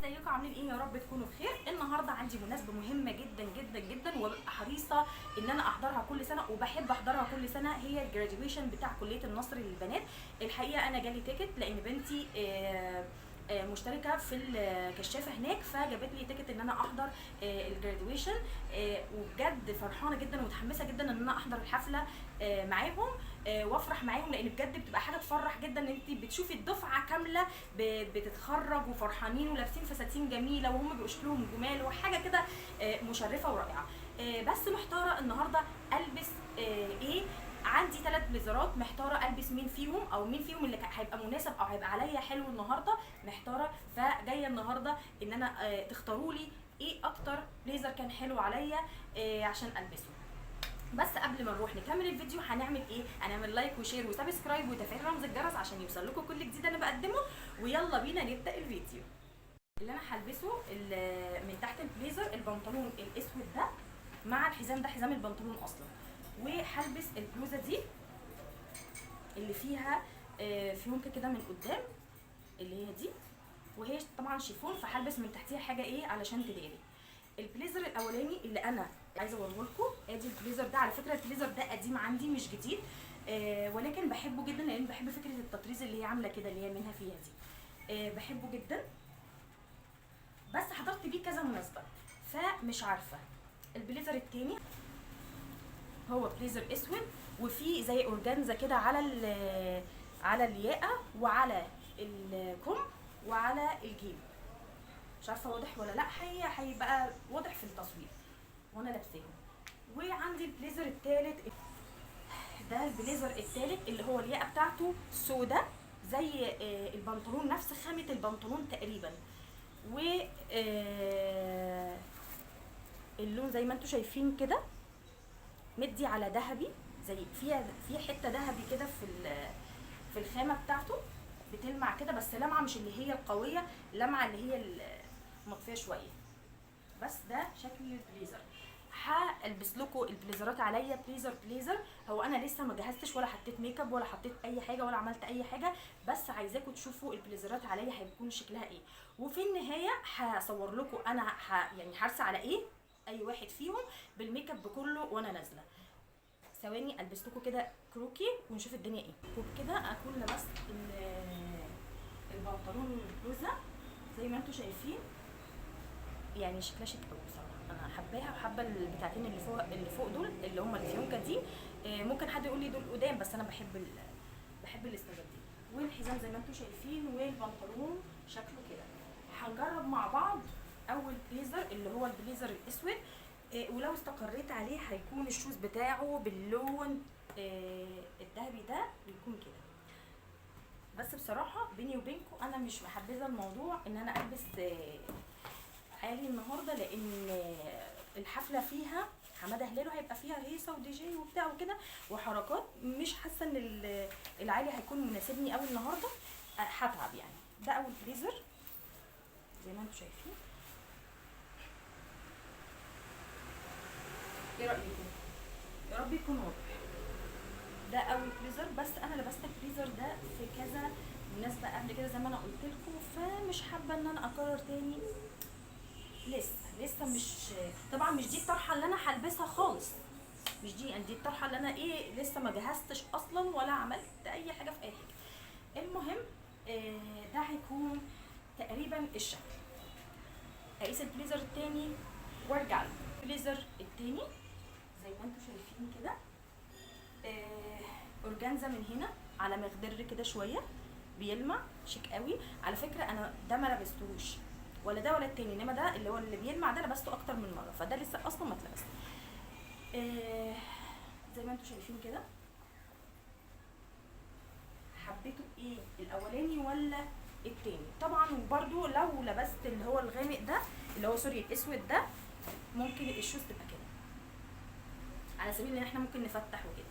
ازيكم عاملين ايه؟ يا رب تكونوا بخير. النهارده عندي مناسبة مهمة جدا جدا جدا، وببقى حريصة ان انا احضرها كل سنة وبحب احضرها كل سنة، هي ال graduation بتاع كليه النصر للبنات. الحقيقة انا جالي ticket لان بنتي مشتركة في الكشافه هناك، فجابت لي ticket ان انا احضر ال graduation، وبجد فرحانة جدا ومتحمسه جدا ان انا احضر الحفلة معاهم وافرح معاهم، لان بجد بتبقى حاجة تفرح جدا ان انت بتشوفي الدفعة كاملة بتتخرج وفرحانين ولابسين فساتين جميلة وهم بيبقوا شكلهم جمال وحاجه كده مشرفة ورائعة. بس محتارة النهارده البس ايه. عندي 3 بليزرات، محتارة البس مين فيهم او مين فيهم اللي هيبقى مناسب او هيبقى عليا حلو النهارده، محتارة. فجايه النهارده ان انا تختاروا لي ايه اكتر بليزر كان حلو عليا عشان البسه. بس قبل ما نروح نكمل الفيديو هنعمل ايه؟ هنعمل like و share و subscribe وتفعيل رمز الجرس عشان يوصل لكم كل جديد انا بقدمه. ويلا بينا نبدا الفيديو. اللي انا هلبسه من تحت البليزر البنطلون الاسود ده مع الحزام ده، حزام البنطلون اصلا، وهلبس البلوزة دي اللي فيها فيونكه كده من قدام اللي هي دي، وهي طبعا شيفون، فهلبس من تحتيها حاجة ايه علشان تداري. البليزر الاولاني اللي انا عايزه اوريه لكم، ادي البليزر ده. على فكرة البليزر ده قديم عندي مش جديد، ولكن بحبه جدا لان بحب فكرة التطريز اللي هي عامله كده اللي هي منها فيها دي، بحبه جدا. بس حضرت بيه كذا مناسبة فمش عارفه. البليزر التاني هو بليزر اسود وفيه زي اورجانزا كده على الياقه وعلى الكم وعلى الجيب، مش عارفه واضح ولا لا، هيبقى واضح في التصوير وانا لابساهم. وعندي البليزر التالت ده، البليزر التالت اللي هو الياقه بتاعته سودا زي البنطلون، نفس خامة البنطلون تقريبا، و اللون زي ما انتم شايفين كده مدي على ذهبي، زي فيها في حتة ذهبي كده في الخامة بتاعته بتلمع كده، بس لمعة مش اللي هي القوية، لمعة اللي هي المطفيه شوية. بس ده شكل البليزر. هلبس لكم البليزرات عليا بليزر بليزر. هو انا لسه ما جهزتش ولا حطيت make up ولا حطيت اي حاجة ولا عملت اي حاجة، بس عايزاكم تشوفوا البليزرات عليا هيكون شكلها ايه. وفي النهاية هصور لكم انا يعني حارسه على ايه اي واحد فيهم بال make up بكله وانا نازله. ثواني البس لكم كده كروكي ونشوف الدنيا ايه. وبكده اكون لبست البنطلون والبلوزه زي ما انتم شايفين، يعني شكلها شيك قوي بصراحة، انا حباها وحابة البتاعتين اللي فوق دول اللي هم الفيونكه دي. ممكن حد يقول لي دول قدام، بس انا بحب الاستايلات دي. والحزام زي ما انتم شايفين والبنطلون شكله كده. هنجرب مع بعض اول بليزر اللي هو البليزر الاسود، ولو استقريت عليه هيكون ال shoes بتاعه باللون الذهبي ده، بيكون كده. بس بصراحة بيني وبينكم انا مش محبذه الموضوع ان انا البس عالي النهارده، لان الحفلة فيها حمادة هلال وهيبقى فيها هيصه ودي جي وبتاع وكده وحركات، مش حاسه ان العالي هيكون مناسبني قوي النهارده، هتعب يعني. ده اول بليزر زي ما انتم شايفين. ايه رايكم؟ يا رب يكون واضح. ده اول بليزر، بس انا لبست البليزر ده في كذا مناسبة قبل كده زي ما انا قلت لكم، فمش حابة ان انا اكرر تاني. لسه مش طبعا مش دي الطرحة اللي انا هلبسها خالص، مش دي، يعني دي الطرحة اللي انا ايه لسه ما جهزتش اصلا ولا عملت اي حاجة في اي حاجة. المهم ده هيكون تقريبا الشكل. اقيس البليزر التاني وارجع له. البليزر التاني زي ما انتم شايفين كده، اورجانزا من هنا على مخدر كده شوية، بيلمع شيك قوي. على فكرة انا ده ما لبستهوش ولا ده ولا التاني، انما ده اللي هو اللي بيلمع ده لبسته اكتر من مرة، فده لسه اصلا ما اتلبس. زي ما انتم شايفين كده. حبيته ايه، الاولاني ولا التاني؟ طبعا وبرده لو لبست اللي هو الغامق ده اللي هو sorry الاسود ده، ممكن ال shoes تبقى كده على سبيل ان احنا ممكن نفتح وكده.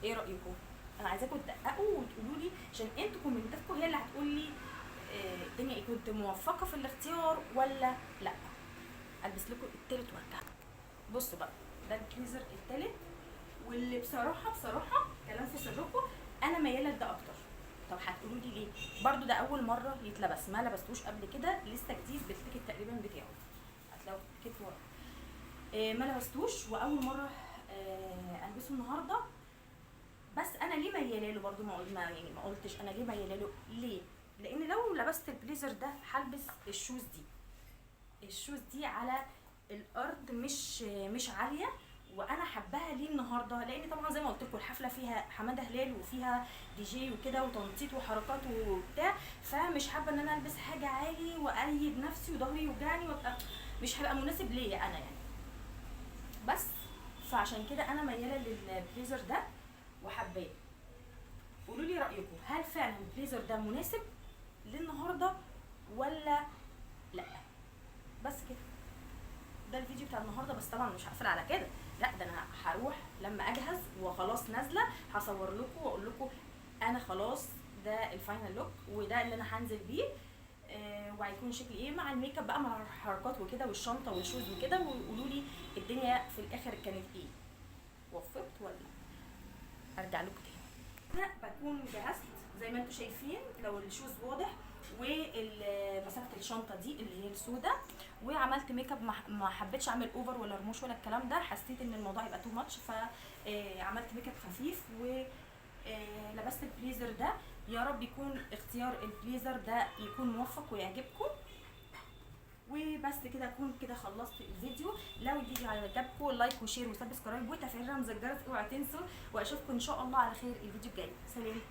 ايه رايكم؟ انا عايزاكم تدققوا وتقولوا لي، عشان انتوا كومنتاتكم هي اللي هتقول لي الدنيا ايه، كنت موفقة في الاختيار ولا لا. البس لكم التالت وارجع. بصوا بقى، ده البليزر التالت، واللي بصراحة كلام في سركم انا مياله لده اكتر. طب هتقولوا لي ليه؟ برضو ده اول مرة يتلبس، ما لبستوش قبل كده، لسه جديد ما لبستوش واول مرة البسه النهارده. بس انا ليه مياله له برده؟ ما قلتش انا ليه مياله له ليه، لان لو لبست البليزر ده هلبس ال shoes دي، ال shoes دي على الارض مش عالية، وانا حباها ليه النهارده؟ لان طبعا زي ما قلت لكم الحفلة فيها حمادة هلال وفيها دي جي وكده وتنطيط وحركات وبتاع، فمش حابة ان انا البس حاجة عالي واقيد نفسي وظهري يوجعني وابقى مش هيبقى مناسب ليا انا يعني. بس فعشان كده انا مياله للبليزر ده وحباه. قولوا لي رايكم، هل فعلا البليزر ده مناسب للنهاردة ولا لا؟ بس كده ده الفيديو بتاع النهارده. بس طبعا مش هقفل على كده، لا ده انا هروح لما اجهز وخلاص نازله هصور لكم واقول لكم انا خلاص ده ال final look وده اللي انا هنزل بيه، وهيكون شكلي ايه مع الميك اب بقى مع الحركات وكده والشنطه وال shoes وكده، وقولوا لي الدنيا في الاخر كانت ايه، وفقت ولا ارجع لكم تاني. انا بكون جهزت زي ما انتم شايفين لو ال shoes واضح، ومسكت الشنطة دي اللي هي السودا، وعملت ميك اب. ما حبيتش اعمل over ولا رموش ولا الكلام ده، حسيت ان الموضوع يبقى too much، فعملت ميك اب خفيف ولبست البليزر ده. يا رب يكون اختيار البليزر ده يكون موفق ويعجبكم. وبس كده اكون كده خلصت الفيديو. لو الفيديو عجبكم like و share و subscribe وتفعيل رمز الجرس اوعوا تنسوا، واشوفكم ان شاء الله على خير الفيديو الجاي. سلام.